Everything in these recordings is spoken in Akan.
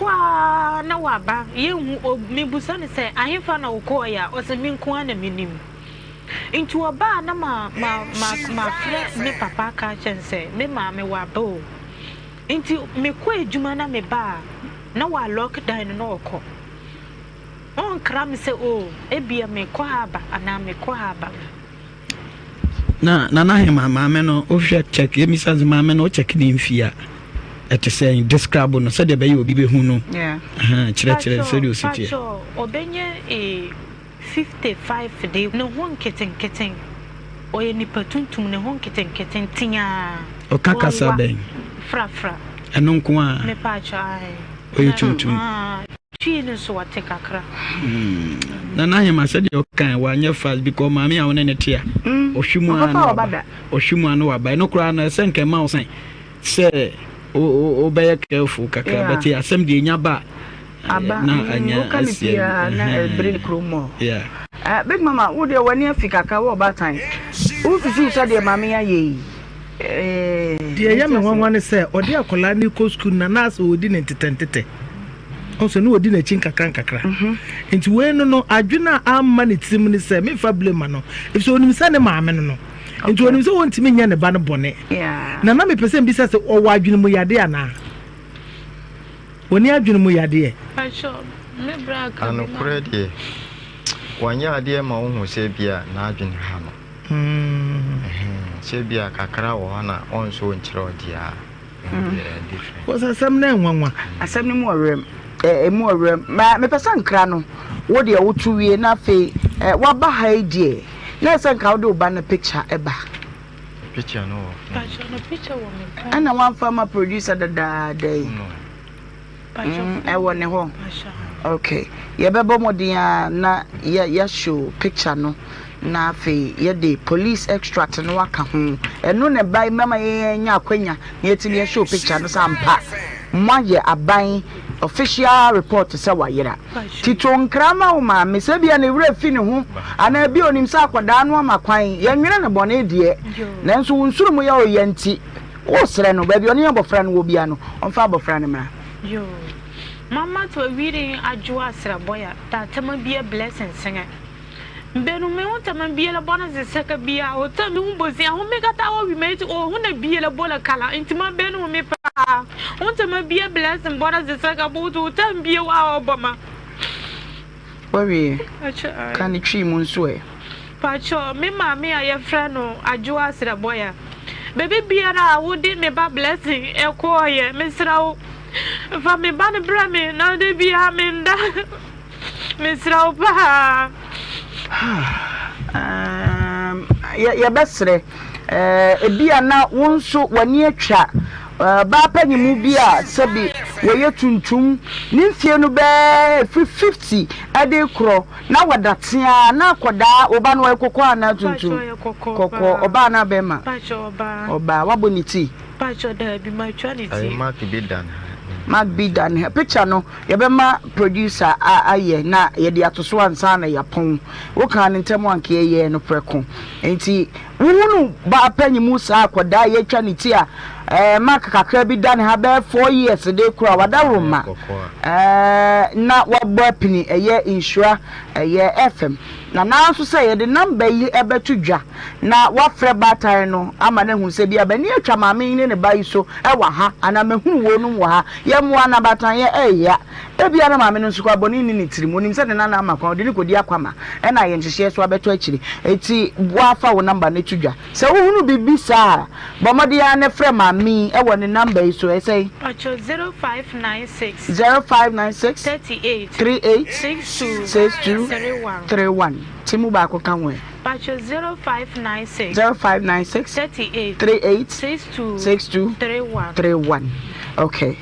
Ɔkɔ ara na waba, yɛnhu, o, mebusa no sɛ, ahefa na wokɔɔeɛ a, ɔse me nko ara na menim. Nti ɔbaa na ma, ma, ma, mafrɛ me papa aka akyerɛ no sɛ, me maame waba o. Nti mekɔ adwuma na meba a, na wa lock dan no na ɔkɔ. Ɔnkra me sɛ o, ebia mekɔ ha aba anaa mekɔ ha aba. Na Nana Hema maame no wohwɛ check yɛmisa sɛ maame no wo check ne mfie a ɛte sɛn describe no sɛdeɛ ɛbɛyɛ obi bɛhu no kyerɛkyerɛ sɛdeɛ ɔsi teɛ. Pacho ɔbɛnyɛ eh 55 de ne ho nketenketen ɔyɛ nipa tuntum ne ho nketenketen teaa. Ɔka kasa bɛn? Frafra. Ɛno nko a? Me pacho ae. Ɔyɛ tuntum. Twi no nso ɔte kakra. Nana Ahema sɛdeɛ ɔkae wanyɛ fast because maame a wo ne ne te a ɔhwe mu a na waba ɔhwe mu a na waba ɛno koraa no ɛsɛ nka ɛma wo sɛn sɛ wobɛyɛ careful kakra bɛte asɛm deɛ ɛnya ba aba na anya woka ne pia na ɛbere ne kurom mɔ yeah. Big mama wo deɛ w'ani afi kakra wɔ ɔbaatan wosusu sɛ deɛ maame ayɛ yi Deɛ ɛyɛ me nwanwa ne sɛ ɔde akwadaa no rekɔ sukuu no na na asɛ ɔredi no ntetɛntetɛ. Ɔhu sɛ na ɔdi n'akyi nkakra nkakra. Mhm. Nti wei no no adwene a amma ne tirim ne sɛ memfa blame ma no. Efisɛ ɔnim sɛ ne maame no no. Nti ɔnim sɛ ɔntumi nyɛ ne ba no bɔne. Na na mepɛ sɛ mbisa sɛ ɔwɔ adwene mu yadeɛ anaa? Ɔni adwene mu yadeɛ? Anokorɛ deɛ, wanyɛ adeɛ ma wohu sɛ bia n'adwene ha no. Sɛ bia kakra wɔ hɔ na ɔnsɔ nkyerɛ wo deɛ a, ɛno deɛ ɛyɛ different. Cause asɛm no ɛnwanwa. Asɛm no mu ɔwerɛm, ɛmu ɔwerɛm. Ma mepɛ sɛ nkra no, wo deɛ woto wie na afei waba ha yi deɛ, na ɛsɛ nka wode wo ba no picture ɛba. Picture no wɔ phone. Pacho no picture wɔ me phone. Ɛna wamfa ma producer dadaada yi. No. Ɛwɔ ne hɔ. Okay. Yɛbɛbɔ mmɔden a na yɛ yɛ show picture no na afei yɛde police extract no aka ho. Ɛno na ɛba mɛma yɛn nya akwanya na yɛtumi yɛ show picture no sɛ ampa moayɛ aban official report sɛ wayera. Tito nkra ma wo maame sɛ ebia ne werɛ fi ne ho anaa ebia onim sɛ akwadaa no ama kwan. Yɛnwene no bɔne deɛ nanso wo nsoro mu yɛ ɔya nti. Wosrɛ no, baabi a ɔne abɔfra no wɔ biara no, ɔmfa abɔfra no mmra. Yoo. Mama to wirin adwoa asrabɔya ta tama bia blessing sɛŋɛ. Mbenu me ho tama bia la bɔna ze sɛka bia o ta me ho bosia ho me kata o wi me ti o ho na bia la bola kala nti ma benu me paa ho tama bia blessing bɔna ze sɛka bo to ta bia wa o bɔma. Wawie? Ka ne Twi mu nso ɛ. Pakyɛw, me maame a yɛfrɛ no Adwoa Sereboya, baabi biara a wode me ba Blessing kɔeɛ, mesrɛ wo, fa me ba no brɛ me na da biara menda. Mesrɛ wo paa. Yɛbɛsrɛ, ebia na wo nso w'ani atwa ɔbaa panyimu bi a sɛbi wɔyɛ tuntum, ne mfie no bɛyɛ firi 50 de rekorɔ, na wɔda teaa, na akɔdaa, wo ba no ɔyɛ kɔkɔɔ anaa tuntum? Kɔkɔɔ. Ɔbaa anaa bɛrima? Ɔbaa. Wabɔ ne ti? Mark bi da ne ha. Mark bi da ne ha. Picture no, yɛbɛma producer ayɛ na yɛde ato so ansa na yɛapɔn. Wokaa no ntɛm a anka yɛyɛɛ no prɛko. Nti wohunu baa panyimu saa akwadaa a yɛatwa ne ti a ɛɛ mark kakra bi da ne ha bɛyɛ 4 years de koro a wadaworo ma ɛɛ na wabɔ apini ɛyɛ nhyira ɛyɛ FM na nanso sɛ yɛde number yi ɛbɛto dwa na wafrɛ baatan no ama no ahu sɛ bi a bani atwa maame yi ne ne ba yi so ɛwɔ ha anaa mahunu wɔnom wɔ ha yɛmmoa na baatan yɛ ɛɛya. Ebia na maame no nso koraa bɔne nni ne tirim. Onim sɛ ne nana ama kwan, ɔde no kɔdi akwama, ɛna ayɛ nhyehyɛeɛ so abɛtɔ akyire. Enti boa fa wo namba no to dwa. Sɛ wohunu biribi saa a, bɔ mmɔden ara na frɛ maame yi wɔ ne namba yi so. Ɛyɛ sɛn? Pakyɛ 0596. 0596. 38. 38. 62. 62. 31. 31. Ti mu baako ka ho ɛ. Pakyɛ 0596. 0596. 38. 38. 62. 62. 31. 31. Okay.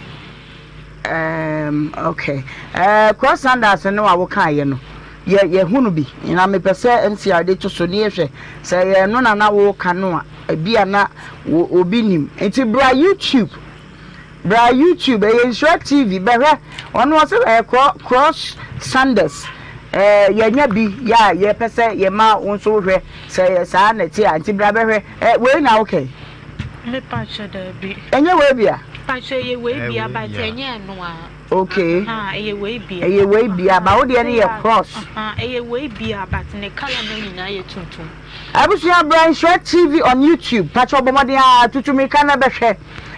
Um, okay. Cross Sanders no a wokaeɛ no, yɛ yɛhu no bi. Na mepɛ sɛ MCR de to so ne yɛhwɛ sɛ yɛ no na na woka no a, ebi a na obi nim. Nti bra YouTube. Bra YouTube, ɛyɛ Nhyira TV, bɛhwɛ. Ɔno ɔsɛ ɛyɛ Cross Sanders. Yɛnya bi yɛ a yɛpɛ sɛ yɛma wo nso wohwɛ sɛ yɛ saa na ɛte a. Nti bra bɛhwɛ. Wei na wokɛn? Me pakyɛ daabi. Ɛnyɛ wei bia? Pakyɛ yɛ wei bia but ɛnyɛ ɛno a. Okay. Ahaa ɛyɛ wei bia. Ɛyɛ wei bia ba wo deɛ no yɛ cross. Ahaa ɛyɛ wei bia but ne colour no nyinaa yɛ tuntum. Abusua bra nhyira TV on YouTube pakyɛw bɔ mmɔden ara tutu mirika na bɛhwɛ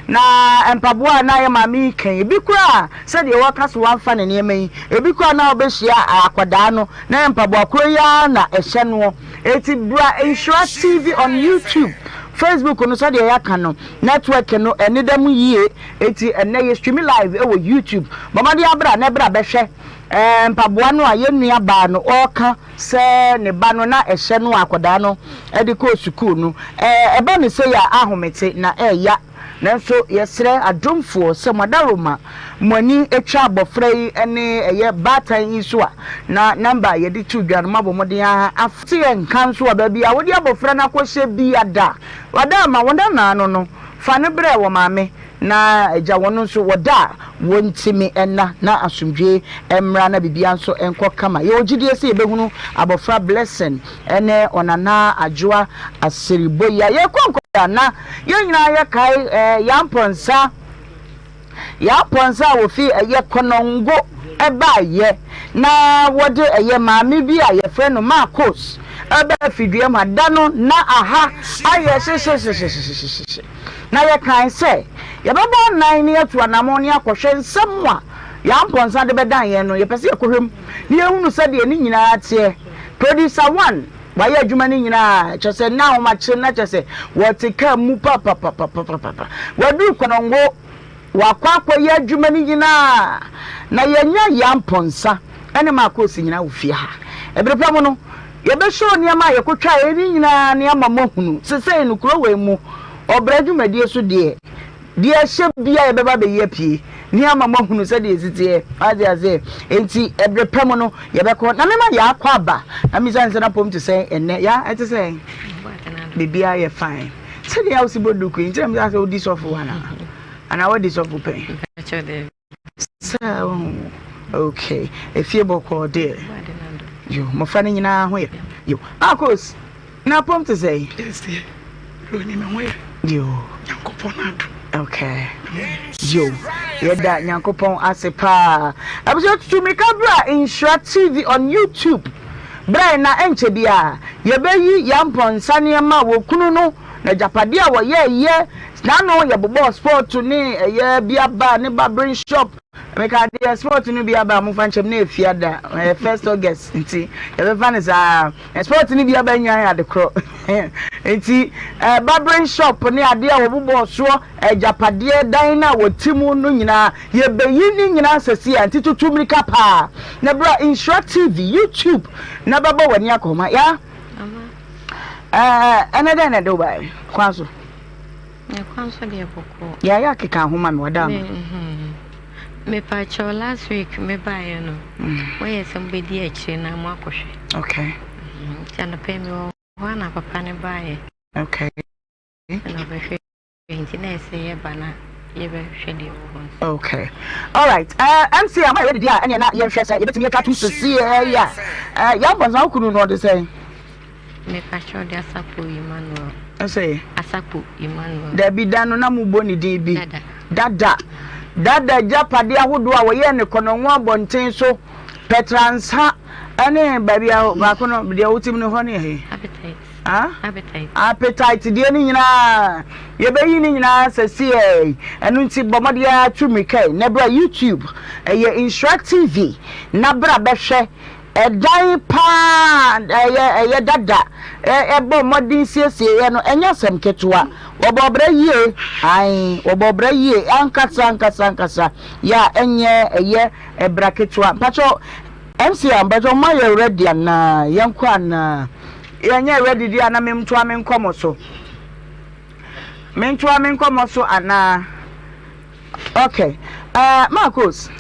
na mpaboa a na yɛ maame yi ka yi ebi koraa sɛdeɛ wɔka so wamfa ne nneɛma yi ebi koraa na wobɛhyia akwadaa no na yɛ mpaboa koro yi ara na ɛhyɛ noɔ eti bra nhyira TV on YouTube Facebook no sɛdeɛ yɛaka no network no ɛneda mu yie eti ɛnɛ yɛ stream live ɛwɔ YouTube bɔ mmɔden abra na ɛbra bɛhwɛ ɛɛ mpaboa no a yɛn nua baa no ɔreka Sɛ ne ba no na ɛhyɛ no a akwadaa no de kɔɔ sukuu no, ɛba no sei a ahomete na ɛya. Nanso yɛsrɛ adomfoɔ sɛ mo adaworoma mo ani twa abɔfra yi ne ɛyɛ baatan yi so a na number a yɛde to dwa no moabɔ mmɔden ara afa. Te yɛn nka nso a baabi a wode abɔfra no akɔhyɛ bia da, wada ama wo nana no no, fa no brɛ wɔ maame Na agya wɔn nso wɔda a wɔntumi nna, na asomdwoe mmra na biribiara nso nkɔ kama. Yɛwɔ gyidie sɛ yɛbɛhunu abɔfra Blessing ne Ɔnana Adwoa Aseriboyi a yɛrekɔ nkɔda na yɛn nyinaa yɛkae eh, Yaa Mpɔnsa, Yaa Mpɔnsa a wɔfi ɛyɛ Kɔnɔngo ɛbaeɛ na wɔde ɛyɛ maame bi a yɛfrɛ no Marcos ɛbaa afidua mu ha da no na aha ayɛ hyehyehyehyehyehye. Na yɛkae sɛ yɛbɛbɔ anan na yɛatu anammɔn na yɛakɔhwɛ nsɛm a yɛn ampɔnsa de bɛdan yɛn no. Yɛpɛ sɛ yɛkɔhwɛ mu na yɛhunu sɛdeɛ ne nyinaa teɛ. Producer One, wayɛ adwuma no nyinaa, kyerɛ sɛ na ahomakye na kyerɛ sɛ wɔte kaa mu papapapapapa. Waduru Konongo. Wakɔ akɔyɛ adwuma no nyinaa na yɛanya Yaa Mpɔnsa ne Marcos nyinaa wɔ fie ha. Bere pa mu no, yɛbɛshow nneɛma a yɛkotwaeɛ no nyinaa na yɛama moahunu. Sesei no, kuro wei mu ɔbra dwumadie so deɛ, deɛ ɛhyɛ biara yɛbɛba abɛyi apue na yɛama moahunu sɛdeɛ ɛsi teɛ. Wate aseɛ? Enti bere pa mu no, yɛbɛkɔ. Na mema Yaa akɔ aba na misa no sɛ n'apɔm te sɛn ɛnnɛ. Yaa, ɛte sɛn? Biribiara yɛ fine. Sɛdeɛ a wosi bɔ duku yi nti na mesa sɛ wodi sɔfo anaa anaa wadi sɔfo pɛn sɛ wohu okay efie bɔkɔɔ deɛ yo mmɔfra no nyinaa ho yɛ yo akos na apɔm te sɛ yo okay yo yɛda nyankopɔn ase paa abusua tutu mirika bra nhyira tv on youtube Berɛ na ɛnkyɛ biara yɛbɛyi yɛn mpɔnsa nneɛma a wɔkunu no n'agyapadeɛ a wɔyɛeɛ n'ano yɛbobɔɔ sport ne ɛyɛ bi aba ne barbering shop meka deɛ sport no bi aba a momfa nkyɛm na ɛfia da ɛyɛ first August nti yɛbɛfa no saa sport no bi aba nyan ade korɔ nti barbering shop ne adeɛ a wɔbobɔɔ soɔ agyapadeɛ dan no a wɔte mu no nyinaa Yɛbɛyi ne nyinaa sɛsi a nti tutu mirika paa na bra Nhyira TV YouTube na bɛbɔ w'ani akɔhoma ya ɛɛ ɛnɛ dɛn na ɛde wo bae kwan so kwan so deɛ bɔkɔɔ yɛayɛ akeka ahoma me wada ama mepakyɛw last week mebaeɛ no moyɛ sɛ mobɛdi akyire na moakɔhwɛ okay nti anɔpɛ mewɔ hɔ a na papa no baeɛ okay na ɔbɛhwɛ Nti na ɛsɛ yɛba na yɛbɛhwɛ deɛ ɛwɔ hɔ nso. Okay. Alright. Uh, MC ama yɛ ready a ɛneɛ na yɛnhwɛ sɛ yɛbɛtumi atwa to sisi ɛyɛ a. Uh, yɛn mpɔnsa wo kunu no ɔde sɛn? Mepakyɛ ɔde Asakpo Emmanuel. Ɛsɛ? Asakpo Emmanuel. Dabi da no na mobɔ ne din bi. Dada. Dada. Dada agyapadeɛ ahodoɔ a wɔyɛɛ ne kɔnɔngo abɔnten so pɛtransa ɛne baabi a baako no deɛ wotim no hɔ ne ɛhe? Appetite. Appetite. Appetite deɛ no nyinaa yɛbɛyi ne nyinaa sɛsiɛ ɛno nti bɔ mmɔden ara tu mmirika yi na bra YouTube ɛyɛ Nhyira TV na bra bɛhwɛ ɛdan paa ɛyɛ ɛyɛ dada ɛbɔ mmɔden siesieɛ no ɛnyɛ asɛm ketewa wɔbɔ ɔbrɛ yie ae wɔbɔ ɔbrɛ yie ankasa ankasa ankasa yɛ a ɛnyɛ ɛyɛ ɛbra ketewa mpakyɛw MC a mpakyɛw mo ayɛ ready anaa yɛnkɔ anaa yɛnyɛ ready deɛ a na mentoa me nkɔmmɔ so mentoa me nkɔmmɔ so anaa okay uh, Marcos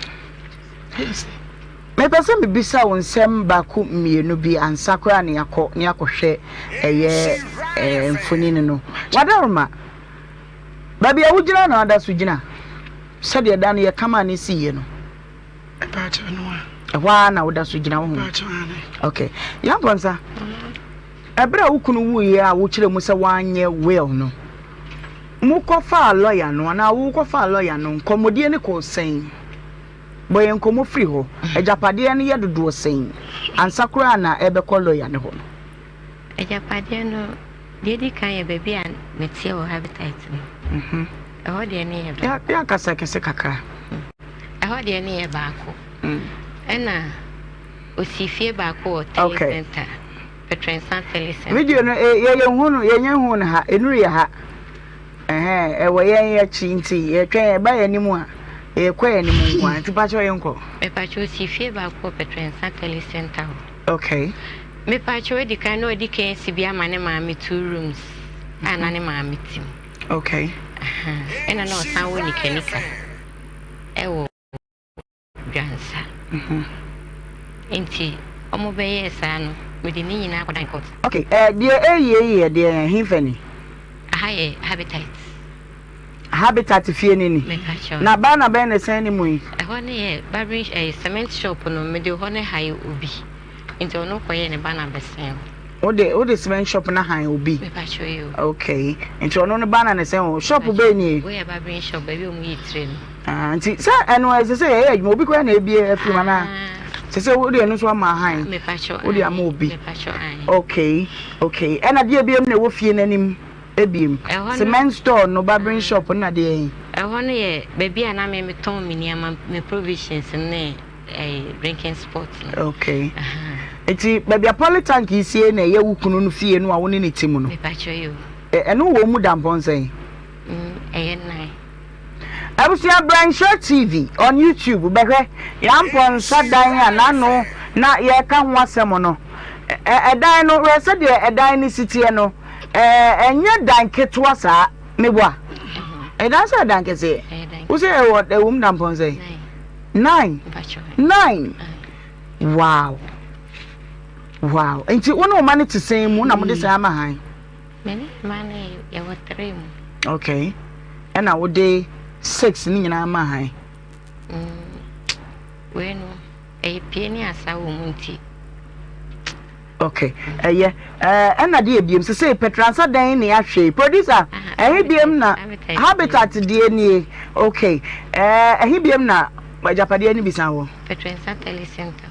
mepɛ sɛ mebisa wo nsɛm baako mmienu bi ansa koraa ne akɔ ne akɔhwɛ ɛyɛ eh, mfonini no wadaroma baabi a wogyina na ada so gyina sɛdeɛ da no yɛkama ne siiɛ no Ɛhɔ ara na woda so gyina wo ho. Okay. Yɛnkɔ nsa. Ɛberɛ a wo kunu wuiɛ a wokyerɛ mu sɛ woanyɛ will no, mokɔfaa lɔya no anaa wokɔfaa lɔya no, nkɔmmɔdie no kɔɔ sɛn? Bɔ yɛn nkɔmmɔ firi hɔ. Agyapadeɛ no yɛ dodoɔ sɛn ansa koraa na ɛrebɛkɔ lɔya no hɔ no? Agyapadeɛ no, deɛ ɛdi kan yɛ baabi a meteɛ wɔ Habitat no. Mhm. Ɛhɔ deɛ no yɛ baako. Yɛ akasa kɛse kakra. Ɛhɔ deɛ no yɛ baako. Mm. Ɛna osi fie baako wɔ tele okay. center. Petrɛnsa tele center. Video no eh, yɛ yɛn hu no yɛn hu no ha enuru yɛ ha. Ɛhɛn ɛwɔ yɛn akyi nti yɛtwɛn ɛba yɛn anim a yɛkɔ yɛn anim nko ara nti pakyɛ yɛn kɔ. Mepakyɛ osi fie baako wɔ Petrɛnsa tele center hɔ. Okay. Mepakyɛw edi kan na ɔdi kan asi bi ama ne maame two rooms a na ne maame te mu. Okay. Ɛna na ɔsan wɔ nikanika ɛwɔ Dwansa. Mhm. Nti ɔmo bɛyɛɛ saa no mede ne nyinaa kɔdan court. Okay, eh, deɛ ɛyie yi yɛ deɛ hefa ni? Aha yɛ Habitat. Habitat fie no ni. Na banner bɛn na ɛsɛn ne mu yi? Ɛhɔ no yɛ barbering ɛyɛ cement shop no mede hɔ no hae obi nti ɔno kɔyɛɛ ne banner bɛsɛn hɔ. Wode wode cement shop no han obi? Mepakyɛw yi o. Okay nti ɔno no banner na ɛsɛn hɔ shop bɛn nie? Wei yɛ barbering shop baabi a wɔn yi tire no. Ah nti sɛ ɛno ɛsɛ sɛ yɛyɛ adwuma obi koraa na ebie afiri mu anaa? Sɛ sɛ wode ɛno nso ama han? Mepakyɛw Wode ama obi? Mepakyɛw ae. Okay okay ɛna deɛ ebiem na ɛwɔ fie n'anim? Ebiem, cement store no, barbering shop no na deɛn? Ɛhɔ no yɛ baabi a na me metɔn me nneɛma, me provisions ne drinking spot no. Okay. Nti baabi a polytank yi sie na ɛyɛ wo kunu no fie no a wo ne ne te mu no? Mepakyɛ yi o. Ɛno wɔ mu dampɔn sɛn? Ɛyɛ nan. Abusua bra Nhyira TV on YouTube bɛhwɛ yɛn ampɔnsa dan a n'ano na yɛreka ho asɛm no. Ɛdan no hwɛ sɛdeɛ ɛdan no si teɛ no. Ɛnyɛ dan ketewa saa meboa. Ɛdan sɛ ɛdan kɛseɛ. Wo sɛ ɛwɔ ɛwɔ mu dampɔn sɛn? Nine. Nine. Wow. Wow. Nti wo ne wo ma no te sɛn mu na mo de sɛn ama han? Me ne me mma no yɛwɔ three mu. Okay. Ɛna wode six ne nyinaa ma han? Mm, wei no, ɛyɛ pie ne asa wɔ mu nti. Okay, ɛyɛ. Ɛna deɛ ebiem sese pɛtransa dɛn ne ahwɛ yi producer ɛhe biem na habitat deɛ nie okay ɛhe biem na agyapadeɛ no bi san wɔ. Pɛtransa tele center.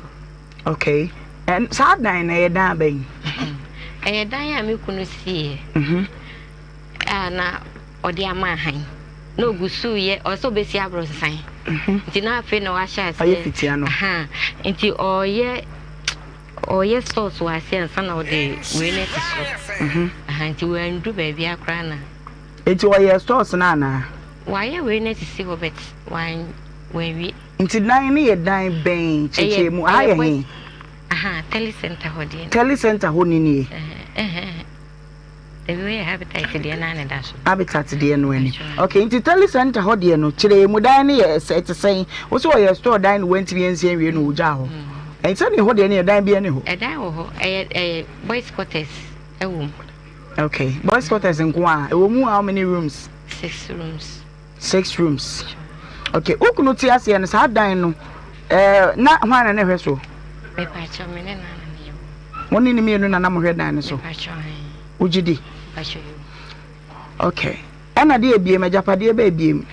Okay. Ɛn, saa dan no, ɛyɛ dan bɛn? Ɛyɛ dan a me kunu siiɛ mhm. a na ɔde ama ahan na ogu so yɛ ɔsɛ ɔbɛsi abrɔsan mhm. nti na afei na wahyɛ aseɛ ɔyɛ fitia no nti ɔyɛ ɔyɛ stores wɔ aseɛ ansa na ɔde wei no asi so mhm. nti wanduru baabi akora na nti ɔyɛ stores no anaa wayɛ wei no asisi hɔ but wanwie Nti dan no yɛ dan bɛn kyekyɛ mu? Aha yɛ he? Aha, tele center hɔ deɛ. Tele center hɔ ni nie. Ebi yɛ habitat deɛ naa na ɛda so. Habitat deɛ no ani. Okay, nti tele center hɔ deɛ no kyerɛ mu dan no yɛ ɛsɛ ɛte sɛn? Wo sɛ ɔyɛ store dan no wantumi ansi anwie no ogyaa hɔ. Ɛnsɛ ne hɔ deɛ no yɛ dan bi ɛne hɔ. Ɛdan wɔ hɔ, ɛyɛ ɛyɛ boys quarters ɛwɔ mu. Okay, boys quarters nko a, ɛwɔ mu how many rooms? Six rooms. Six rooms. Okay, wo kunu te aseɛ no saa dan no ɛɛ eh, na hwan na ne hwɛ so? Mepakyɛ me ne nana ne yɛ. Mo ne ne mmienu na na mo hwɛ dan no so. Mepakyɛ. Wogye di? Mepakyɛ. Okay. Ɛna de ebiem agyapadeɛ bɛ ebiem.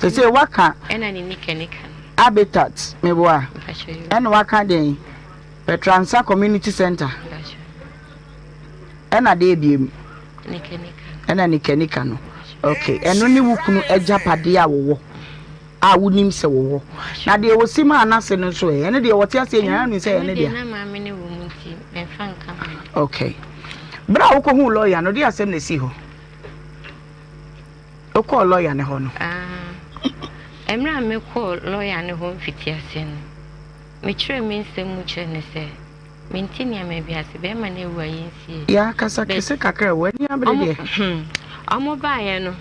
Sɛ sɛ waka. Ɛna ne nika nika no. Habitat meboa. Mepakyɛ. Ɛna waka deɛn? Petransa Community Center. Mepakyɛ. Ɛna deɛ ebiem. Ɛna nikanika no. Okay, ɛno ne wo kunu agyapadeɛ a wɔwɔ a wonim sɛ wɔwɔ. Na deɛ wɔsi maa n'ase no nso ɛ, ɛno deɛ wɔte aseɛ nyinaa nim sɛ ɛne deɛ. Okay. Berɛ a wokɔhuu lɔya no, deɛ asɛm na ɛsii hɔ? Wokɔɔ lɔya no hɔ no? Ah, mmerɛ a mekɔɔ lɔya no hɔ mfitiaseɛ no, mekyerɛɛ me nsɛm mu kyerɛ no sɛ Mente nneɛma bi ase. Bɛrima no awu a yɛnsie. Yaa kasa But kɛse kakra w'ani abere ɔmo deɛ. hmm ɔmo baeɛ no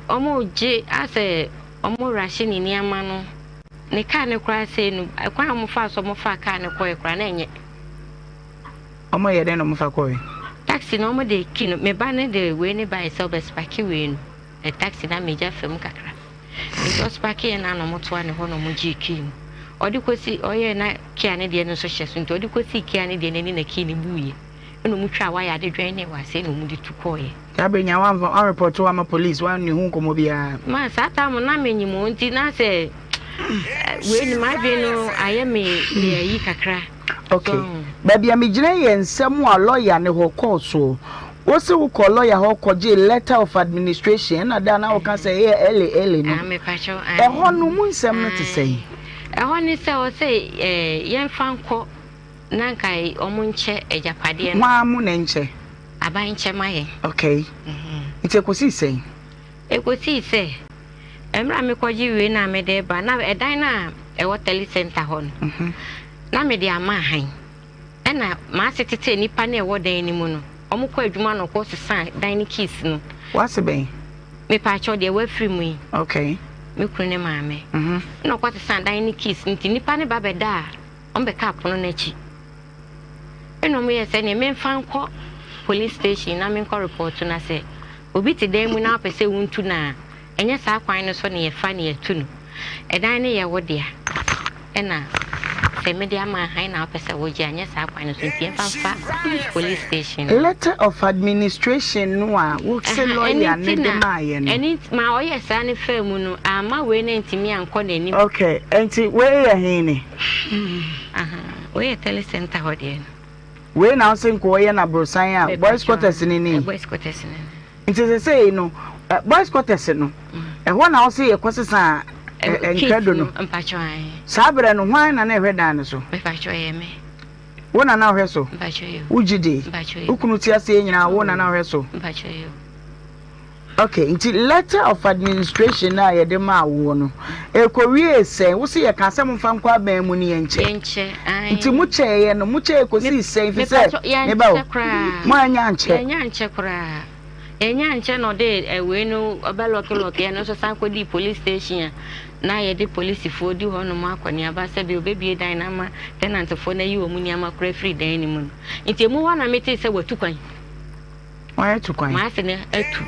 ɔmo gye asɛ ɔmo rush ne nneɛma no ne car no koraa sei no ɛkwan a ɔmo faa so ɔmo faa car no kɔɛ koraa na ɛnyɛ. Ɔmo yɛ dɛn na ɔmo fa kɔɛ? Taxi no ɔmo de key no me ba no de wei no baeɛ sɛ ɔbɛ sparki wei no ɛ taxi no ama egya fam kakra. Nti ɔspakeeɛ no a na wɔtoa ne hɔ na wɔgyee key no. Ɔde kɔsi ɔyɛɛ na kia ne deɛ no nso hyɛ so nti ɔde kɔsii kia ne deɛ no ani na key no buiɛ. Ɛna wɔtwaa wire de dwɛnee wɔ aseɛ na wɔde tu kɔeɛ. Saa berɛ nyinaa woamfa woanrepɔto amma police woanni ho nkɔmmɔ biara? Ma saa time no na menyim o nti na sɛ. Wei no m'adwene no ayɛ me me ayi kakra. Okay. Baabi a megyina yɛ nsɛm a lɔya no hɔ kɔɔ soɔ. Wo se wokɔɔ lɔya hɔ kɔgyee letter of administration ɛna da a na woka sɛ ɛyɛ early early no. Ah, mepakyɛw, ae. Ɛhɔ no mu nsɛm no te sɛn? Ɛhɔ ne sɛ ɔsɛ eh, yɛmfa nkɔ na nka ɔmo nkyɛ agyapadeɛ no. Hwan mo na nkyɛ? Aban nkyɛ ma yɛn. Okay. Nti ɛkɔsii sɛn? Ɛkɔsii sɛ, mmerɛ a mekɔgye wei no a mede reba, na ɛdan no a ɛwɔ tele center hɔ no, na mede ama hann. Ɛna m'ase tetee nnipa no a ɛwɔ dan no mu no, wɔkɔ adwuma na wɔkɔ sesa dan no keys no. W'ase bɛn? Mepaakyɛw deɛ wafiri mu yi. Okay. Me kunu ne maame. Ɛna ɔkɔ sesa dan no keys nti nnipa no ba bɛda a, wɔbɛka apono no akyi. Ɛna wɔn yɛ sɛ neɛ memfa nkɔ police station na menkɔ report na sɛ obi te dan mu na wopɛ sɛ wontu no a, ɛnyɛ saa kwan no so na yɛfa na yɛtu no. Ɛdan no yɛ wo dea, ɛna sɛ mede ama hann na wopɛ sɛ wogye a, ɛnyɛ saa kwan no so nti yɛmfa mfa police station no. Letter of administration no a wo se lawyer no de maeɛ no. Ɛno nti ma ɔyɛ saa no faa mu no, amma wei no antumi ankɔ n'anim. Okay, nti wei yɛ he ni? Aha, wei yɛ tele center hɔ deɛ no. Wei na wose nka ɔyɛ no aborosan a boys quarters no ni? Boys quarters no ni. Nti sesei no boys quarters no ɛhɔ na wose yɛkɔ sesa nkrado no? Saa berɛ no hwan na na ɛhwɛ dan no so? Mepakyɛ ɛyɛ me. Wo na na wohwɛ so? Mepakyɛ Wo gye di? Wo kunu te aseɛ nyinaa wo na na wohwɛ so? Mepakyɛ Okay, nti letter of administration no a yɛde maa woɔ no, ɛkɔwiee sɛn? Wo se yɛkaa sɛ momfa nkɔ aban mu ne yɛnkyɛ. Yɛnkyɛ, ae. Nti mokyɛeɛ no, mokyɛeɛ kɔsii sɛn? Fi sɛ, Mepatɔ, meba o, yɛankyɛ koraa. moannya ankyɛ. Yɛannya ankyɛ koraa. Yɛannya ankyɛ na ɔde eh, wei no ɔbɛlɔkelɔkeɛ no nso san kɔdii police station a na yɛde polisifoɔ di hɔnom akɔneaba sɛ bi ɔbɛbie dan no ama tenantfoɔ no ayi wɔn nneɛma koraa afiri dan no mu no. Nti emu hɔ na metee sɛ watu kwan. Watu kwan. M'ase no atu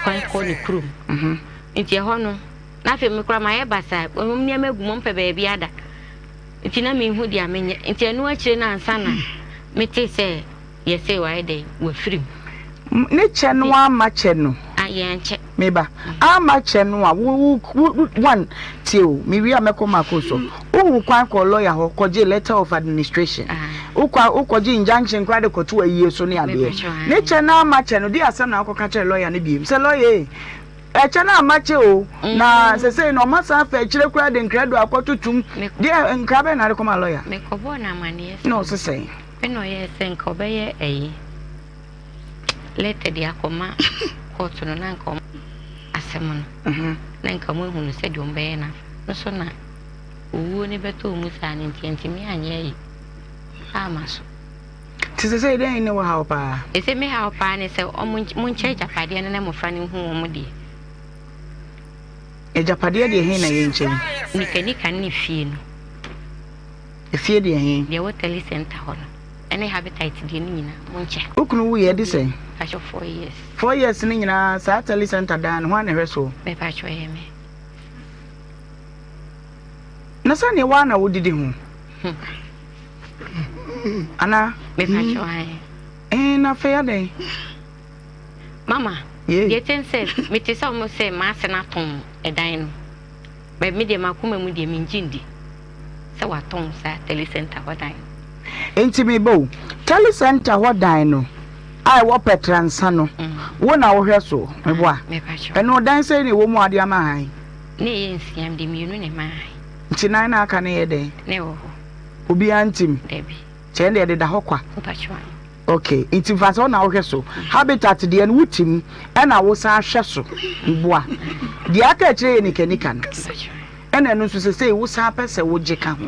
kwan kɔ ne kurom. Mhm. Nti ɛhɔ no, na afei me koraa mayɛ basaa. Wɔn nneɛma agu mu, wɔmpɛ baabi ada. Nti na menhu deɛ menyɛ. Nti ɛno akyire no ansa na metee sɛ yɛsɛ wayɛ dɛn, wafiri mu. Ne kyɛ no ama kyɛ no. Ah, yɛankyɛ. Meba. Ama kyɛ no a, wo, wo, wo, one, tie o, mewie a mɛkɔ Marco so. Wohu kwan kɔɔ lawyer hɔ kɔgyee letter of administration. Wokɔ wokɔgye injunction koraa de kɔto ayie so ne adeɛ. Ne kyɛ no ama kyɛ no, deɛ asɛm na wokɔka kyerɛ lawyer no biem sɛ lawyer ei, ɛkyɛ no ama kyɛ o, na sesei no ɔma san fa akyire koraa de nkrado akɔto tum. Deɛ nkra bɛn na ade kɔma lawyer? Mekɔbɔɔ no amaneɛ sɛ. Na ɔse sɛn? Ɛna ɔyɛɛ sɛ nka ɔbɛyɛ ayi letter de akɔma court no na nka asɛm no na nka wɔahunu sɛdeɛ wɔbɛyɛ no afa no so na owuo no bɛtɔɔ mu saa no nti antumi anyɛ ayi amma so. Nti sesei dɛn ne wo haw paa? Sesei me haw paa ne sɛ ɔmo monkyɛ agyapadeɛ no na mmɔfra no nhu wɔn deɛ. Agyapadeɛ deɛ he na yɛnkyɛ yi? Nikanika ne fie no. Efie deɛ he? Deɛ ɛwɔ tele center hɔ no ɛne habitat deɛ no nyinaa monkyɛ. Wo kunu wuiɛ ɛde sɛn? Mepakyɛ 4 years. 4 years no nyinaa saa tele center dan no hwan na ɛhwɛ soɔ? Mepakyɛ ɛyɛ me. Na sɛ neɛ woa na wodidi ho anaa? Mepakyɛ ae. Ɛɛ na afei adɛn? Mama, deɛ ɛte ne sɛ mete sɛ wɔn sɛ m'ase no atɔn ɛdan no. But me deɛ m'akoma mu deɛ mengye ndi sɛ watɔn saa telecenter hɔ dan no. Enti me ba o, telecenter hɔ dan no a ɛwɔ Pɛtransa no, wo na wohwɛ so, meboa? Ɛno dan sɛn na ɛwɔ mu a wode ama han? Na ɛyɛ nsia, mede mmienu na ɛmaa han. Nti nan na aka no yɛ dɛn? Na ɛwɔ hɔ. Obiara ntim? Dabi. Kyɛ ɛnde ɛdeda hɔ kwa? Mpakyɛw. Ok, nti fa sɛ wo na wohwɛ so. Habitat deɛ no wotim ɛna wo san hwɛ so boa. Deɛ aka akyire yɛ nikanika no. Ɛna ɛno nso sesei wo san pɛ sɛ wogye ka ho.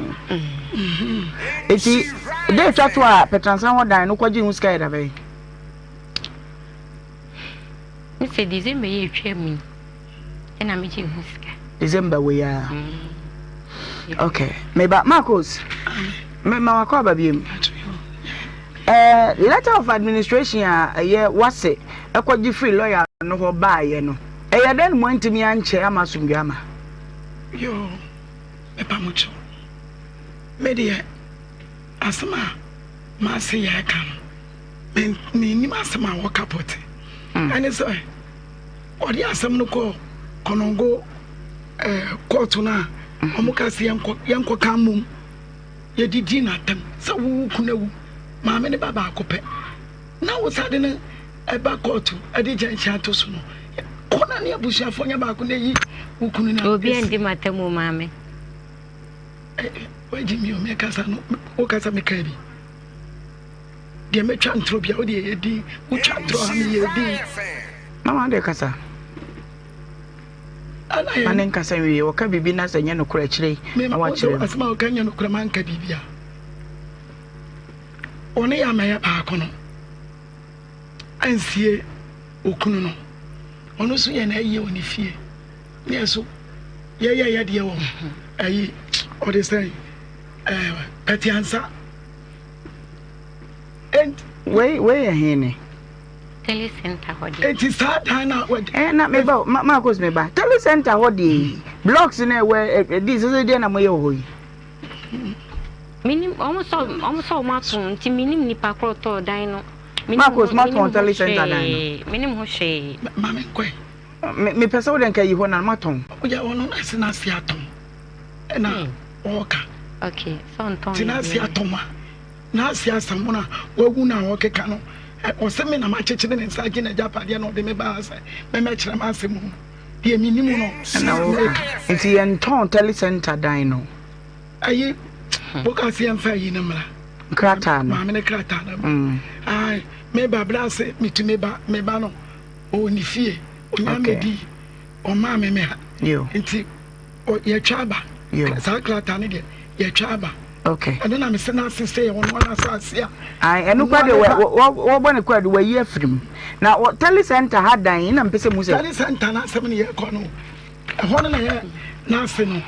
Nti da etwa to a Pɛtransa hɔ dan no kɔgye ho sika yɛ da bɛn? Me sɛ December yi etwa mu yi. Ɛna me gye ho sika. December wei a. Okay. Me ba Marcos. Me ma wakɔ aba biem. Eh, letter of administration a ɛyɛ wase ɛkɔgye free lawyer no hɔ baayɛ no. Ɛyɛ dɛn mo antumi ankyɛ ama asomdwe ama? Yo, mepa mo kyɛw. Me deɛ asɛm a maase yɛ ɛka no, mennim asɛm a wɔka pɔte. Ɛne sɛ ɔde asɛm no kɔɔ Konongo kɔɔto no a. Wɔn ka sɛ yɛnkɔ yɛnkɔ ka mmom. Yɛdidi n'atam sɛ wo kunu awu. Maame ne ba baako pɛ. Na wo sa de no ɛba kɔɔto ɛde gyɛnhyɛn ato so no. Kɔ na ne abusuafoɔ nyɛ baako na eyi wo kunu na. Obi andi m'atam o maame. Wagye mi o mekasa no wokasa meka bi. Deɛ mɛtwa ntorɔ bia wode yɛ din wotwa ntorɔ ha meyɛ din. Mama wode kasa. Ma ne nkasa nwie wɔka biribi na sɛ nyɛ nokorɛ akyire yi na wakyerɛ mu. Asɛm a wɔka nyɛ nokorɛ manka biribi a ɔne yɛ amɛyɛ baako no ansie okunu no ɔno nso yɛ na ayie wɔ ne fie ne yɛ so yɛyɛ yɛ deɛ wɔ ayi ɔde sɛn ɛɛ pɛtiansa. Wei wei yɛ he ne? Tele center hɔ deɛ. Eti saa dan na wɔ. Ɛ na me ba ma Marcus me ba tele center hɔ deɛ yi blocks na ɛwɔ ɛdi sɛ sɛ deɛ na mo yɛ wɔ hɔ yi. Minim wɔn sɛ wɔn sɛ wɔn ato nti minim nipa korɔ tɔɔ dan no. Marcus ma tɔn tele center dan no. Minim ho hwee. Maame nkɔɛ. Me me pɛ sɛ wo deɛ nka yi hɔ na ma tɔn. Ɔyɛ ɔno na ɛsɛ n'ase atɔn ɛna ɔɔka. Okay, sɛ ɔntɔn. Ti n'ase atɔn a. N'ase asɛm no a wawu no a ɔkeka no, ɔse me na makyekyere ne nsa agye n'agyapadeɛ na ɔde me baa sɛ mɛmɛkyerɛ m'asɛm mu no, deɛ menim no ɛna woka. Nti yɛntɔn telecenter dan no? Ayi, woka se yɛmfa ayi no mmra. Nkrataa no. Maame ne krataa no mmra. Ayi, me ba bra ase metumi ba, me ba no ɔwɔ ne fie, ɔnya mɛdi, ɔmaa me me ha. Nti yɛtwa aba saa krataa no deɛ yɛtwa aba okay ɛno na mese no ase sɛ ɔno ara asase a Ae, ɛno kora deɛ wɔbɔ ne kora de wɔayi afiri mu na tele center ha dan na mpɛ sɛ mu sɛ tele center no asɛm no yɛkɔ no ɛhɔ no na yɛ n'ase no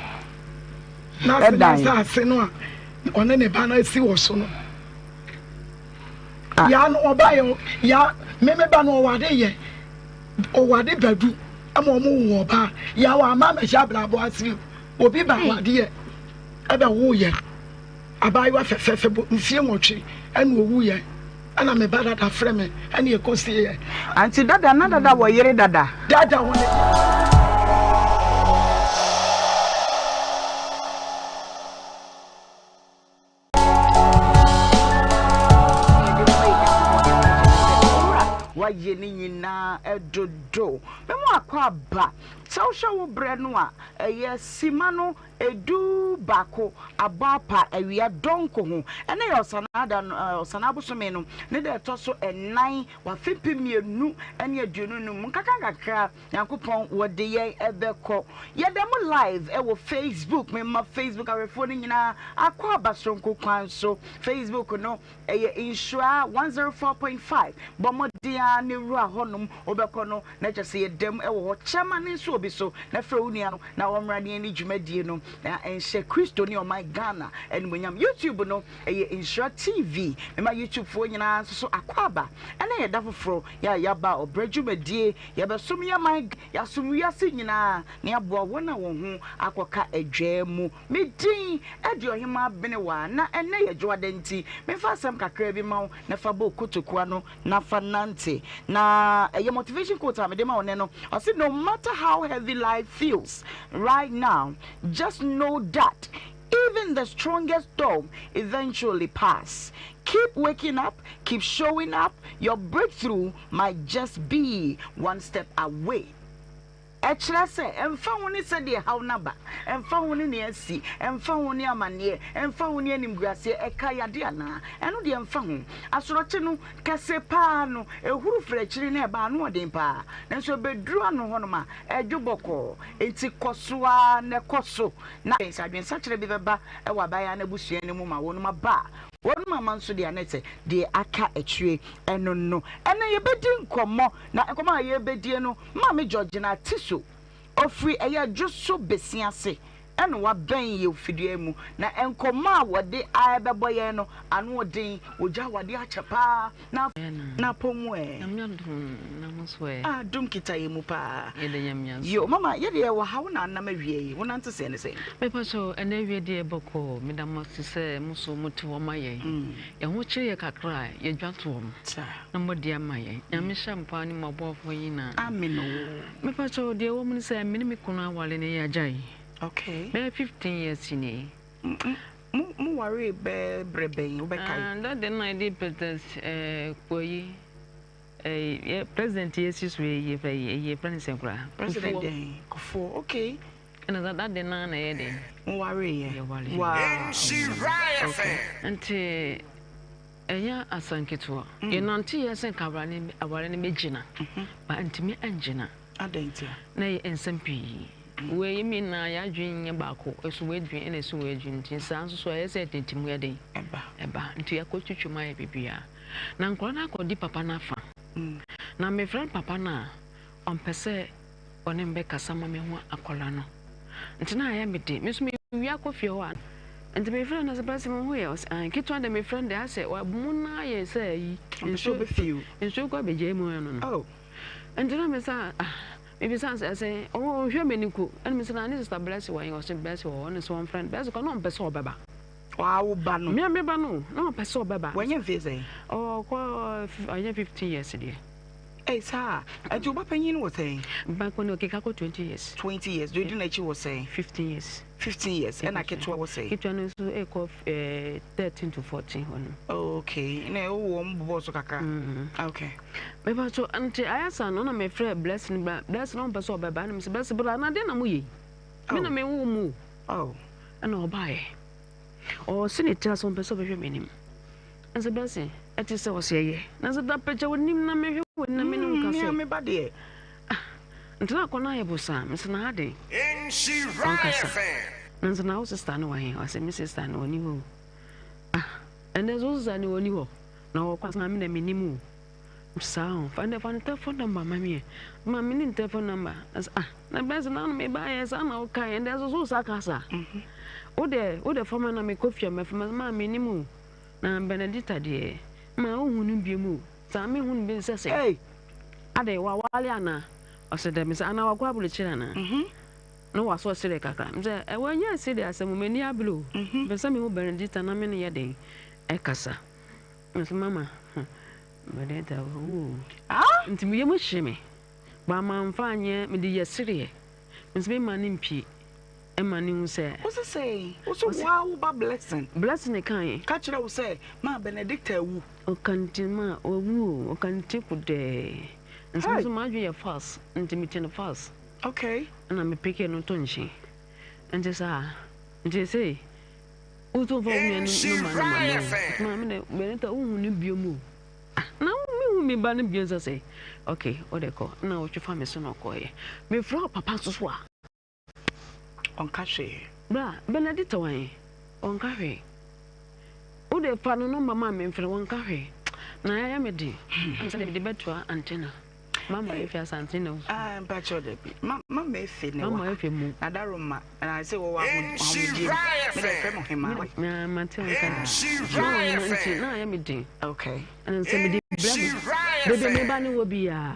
n'ase n'asase no a ɔne ne ba no asi wɔ so no ah. ya no ɔba yɛ ya meme ba no ɔwade yɛ Ɔwade Badu ma ɔmo woo ɔbaa yaw ama mɛhyɛ abrabɔ ase o obi ba awadeɛ ɛbɛ woo yɛ abaayewa fɛfɛɛfɛ bɔ mfie nwɔtwe ɛna owu yɛ ɛna me ba dada frɛ me ɛna ɛkɔ sie yɛ. Anti dada na dada wɔ yere dada. Dada wɔ ne. Wayɛ ne nyinaa dodo. Me mu akɔ aba. Sɛ wohwɛ wo berɛ no a, ɛyɛ sima no edu baako abɔ apa awia dɔnko ho. Ɛnɛ yɛ Ɔsanaa da no, Ɔsanaa bosome no ne da ɛtɔ so ɛnan wɔ afe 2025. Nkakrankakra Nyankopɔn wɔde yɛn bɛkɔ. Yɛda mu live wɔ Facebook. Me ma Facebook ahwɛfoɔ no nyinaa akwaaba soronko kwan so. Facebook no ɛyɛ Nhyira 104.5. Bɔ mmɔden ara ne wura hɔnom. Wobɛkɔ no na kyerɛ sɛ yɛda mu wɔ hɔ. Kyɛ ma no nso obi so na frɛ wo nua no na ɔmmra ne yɛn dwumadie no na ɛnhyɛ Kristo ne ɔman Ghana animuonyam. YouTube no ɛyɛ Nhyira TV. Me ma YouTube foɔ nyinaa nso so akwaaba. Ɛnɛ yɛ da foforɔ yɛ a yɛaba ɔbrɛ dwumadie. Yɛbɛsom yɛn man, yɛasom wiase nyinaa, na yɛaboa wɔn a wɔn ho akɔka adwaa mu. Me din de Ɔhemmaa Benewaa, na ɛnnɛ yɛ Dwoada nti, memfa asɛm kakraa bi mma wo na fa bɔ wo kotoku ano na fa nante. Na ɛyɛ motivation quote a mede ma wo nnɛ no, ɔse, No matter how heavy life feels right now, just know that even the strongest storm eventually pass. Keep waking up, keep showing up, your breakthrough might just be one step away. Ɛkyerɛ sɛ, ɛmfa ho ne sɛdeɛ haw no aba, ɛmfa ho ne nea asi, ɛmfa ho ne amanneɛ, ɛmfa ho ne animguaseɛ, ɛka yadeɛ anaa, ɛno deɛ ɛmfa ho. Asorɔkye no, kɛse pa ara no, ɛhuru firi akyiri na ɛba, ano ɔden pa ara, nanso ɛbɛduru ano hɔnom a, ɛdwo bɔkɔɔ. Enti kɔ so ara na kɔ so, na sɛ adwensakyera bi bɛba wɔ abaayewa no abusua no mu ma wɔnom aba a, wɔnom ama nso deɛ na ɛsɛ deɛ aka akyire ɛno no. Ɛnnɛ yɛbɛdi nkɔmmɔ, na nkɔmmɔ a yɛrebɛdie no, Maame Georgina Atiso, ɔfiri ɛyɛ Dwoso Besiase ɛna wabɛn yɛn fidua yi mu, na nkɔmmɔ a wɔde rebɛbɔ yɛn no, ano ɔden, wɔgya awadeɛ akyɛ paa, na na apɔ mu ɛ. Nyame adom na mo nso ɛ. Ah, adom kita yɛn mu paa. Yɛda Nyame ase. Yo, mama, yɛ deɛ wɔ ha wo na anam awia yi, wo nante seɛ ne sɛn? Mepa kyɛw, ɛnɛ awia deɛ bɔkɔɔ, meda mo ase sɛ mo nso mo te hɔ ma yɛn. Yɛn ho kyere yɛ kakra a, yɛdwa toɔ mo. Na mo de ama yɛn. Nyame nhyira mo paa ne mo aboafoɔ nyinaa. Amen oo. Mepa kyɛw, deɛ ɛwɔ mu ne sɛ, me ne me kunu aware no yɛagyae. Okay. Bɛyɛ 15 years ni. Mo mo waree bɛɛ brɛ bɛn wobɛkae? Ah, that day na yɛde president eh, kɔyi eh, yɛ president yɛ si so yɛ fɛ yɛ fɛ ne sɛ koraa. President dɛn? Kufuor. Okay. Ɛna that that day na na yɛ den. Mo waree yɛ. Yɛ waree. Wow. Okay. Nti ɛnyɛ asa nketewa. Yɛ nante yɛ sɛ nka aware ne aware ne bɛgyina. Ba ntumi angyina. Adɛn ntia? Na ɛyɛ nsɛm pii. Wei mi na yɛadwene nyɛ baako, ɛso w'adwene ɛna ɛso w'adwene nti saa nso so ɛyɛ sɛ ɛtɛntimu yɛ den ɛba ɛba nti yɛakɔtwitwi mu ayɛ biribiara na nkwadaa no akɔdi papa no afa na mefrɛ papa no a ɔmpɛ sɛ ɔne me bɛkasa ma mehu akwadaa no nti na ayɛ me den me nso mewia kɔ fie hɔ a nti mefrɛ no sɛ pɛsɛ me ho yɛ ɔsɛ ah ketewa de mefrɛ no de asɛ wamu no ayɛ sɛ ayi nsuo nsuo kɔ abɛgyae mu ɛno no oh. Nti na me sa ah mebisa sɛ sɛ ɔnhwɛ m'ani ko ɛna me sɛ na ne sister Blessing wɔ he ɔse Blessing wɔ hɔ ɔne sɛ ɔmfrɛ no Blessing kɔ na ɔmpɛ sɛ ɔbɛba. Waa wo ba no. Me a me ba no na ɔmpɛ sɛ ɔbɛba. Wanya mfie sɛn? Ɔkɔ ɔnyɛ 15 years deɛ. Ɛy saa nti wo ba panyin no wɔ sɛn? Ba kɔ no ɔkeka kɔ 20 years. 20 years deɛ odi n'akyi wɔ sɛn? 15 years. 15 years ɛna ketewa wɔ sɛn? Ketewa no nso ɛkɔ 13 to 14 hɔ no. Okay na ɛwɔ wɔn bobɔ so kakra. Okay. Mepa so nti ayɛ saa no na mefrɛ Blessing bra Blessing na ɔmpɛ sɛ ɔbɛba ɛna mesɛ Blessing bra na deɛ na moyɛ yi me na mewo mu o ɛna ɔbaeɛ ɔse ne tiri ase ɔmpɛ sɛ ɔbɛhwɛ m'anim ɛsɛ Blessing ɛte sɛ ɔsɛ ɛyɛ na sɛ da pɛkyɛ w'anim na mehwɛ w'anim na me ne wo kasa me ba deɛ ah nti na akɔ no ayɛ bosaa mesɛ na aden ɔnkasa na nso na wo sister no wɔ he ɔsɛ me sister no ɔni hɔ o ah ɛnɛ so wo sister no ɔni hɔ Na ɔkɔ a maame na menim o saa o fa ndɛ fa ne telephone number ma me ɛ ma me ne telephone number na sɛ ah na bɛn sɛ na me ba yɛ saa na woka yɛ ndɛ so so saa ka saa wo deɛ wo deɛ fama na mekɔ fie mɛfa ma ma menim o na Benedicta deɛ ma wohu no bio mu o saa mehu no bi sɛ sɛ adɛ wawale anaa ɔsɛ dɛ mesɛ anaa wakɔ aburokyire anaa na wasɔ sere kakra mesɛ ɛwɔ nyɛ sere asɛm m'ani abere o mepɛ sɛ mehu Benedicta na me ne yɛ den ɛkasa Nso mama huh Benedetta wawu o. Ah! Nti me yam hye me. But mamfa anyɛ mede yɛ sereɛ. Me nso me mma no mpie ɛma no hu sɛ. Wo se sɛn? Wo se woa wo ba Blessing. Blessing kaeɛ. Ka kyerɛ wo sɛ ma Benedicta awu. Ɔka ne ti ma wawu o, ɔka ne ti kodɛɛ. Nso me nso m'adwene yɛ fast nti me ti no fast. Okay. Ɛna me peke no to nkyɛn. Nti saa nti sei. Wotu fa wo nua no nɔma no ma me o. Maame dɛ Benita wohu no bio mu o. Ah na mehu me ba no bio sɛ sɛ okay wode kɔ na wotwe fa me so na ɔkɔeɛ. Mefrɛ wo papa nso so a. Ɔnka hwee. Bra Benedicta wan ɔnka hwee. Wode fa no nɔmba ma me mfrɛ ɔnka hwee. Na ayɛ me den. Sɛ mede bɛtoa antenna. Mama Efe Asante na osu. Ah, mpakyɛw dabi. Ma Mama Efe na Mama Efe mu. Na daroma na sɛ wɔwɔ ahomegye mu. Me de frɛ mo hema. Na mate wo nka da. Na ɔhema nti na ayɛ me den. Okay. Ɛna sɛ mede brɛ mo. Bebe me ba ne wɔ biara.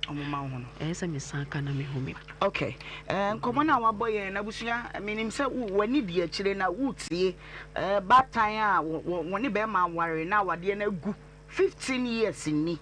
Ɔmo ma wo ho no. Ɛyɛ sɛ mesan ka na mehu me. Okay. Eh, nkɔmmɔ no a wabɔ yɛn na abusua menim sɛ w'ani di akyire na wotie eh, baatan a wɔne bɛrima aware na awadeɛ no agu 15 years ni.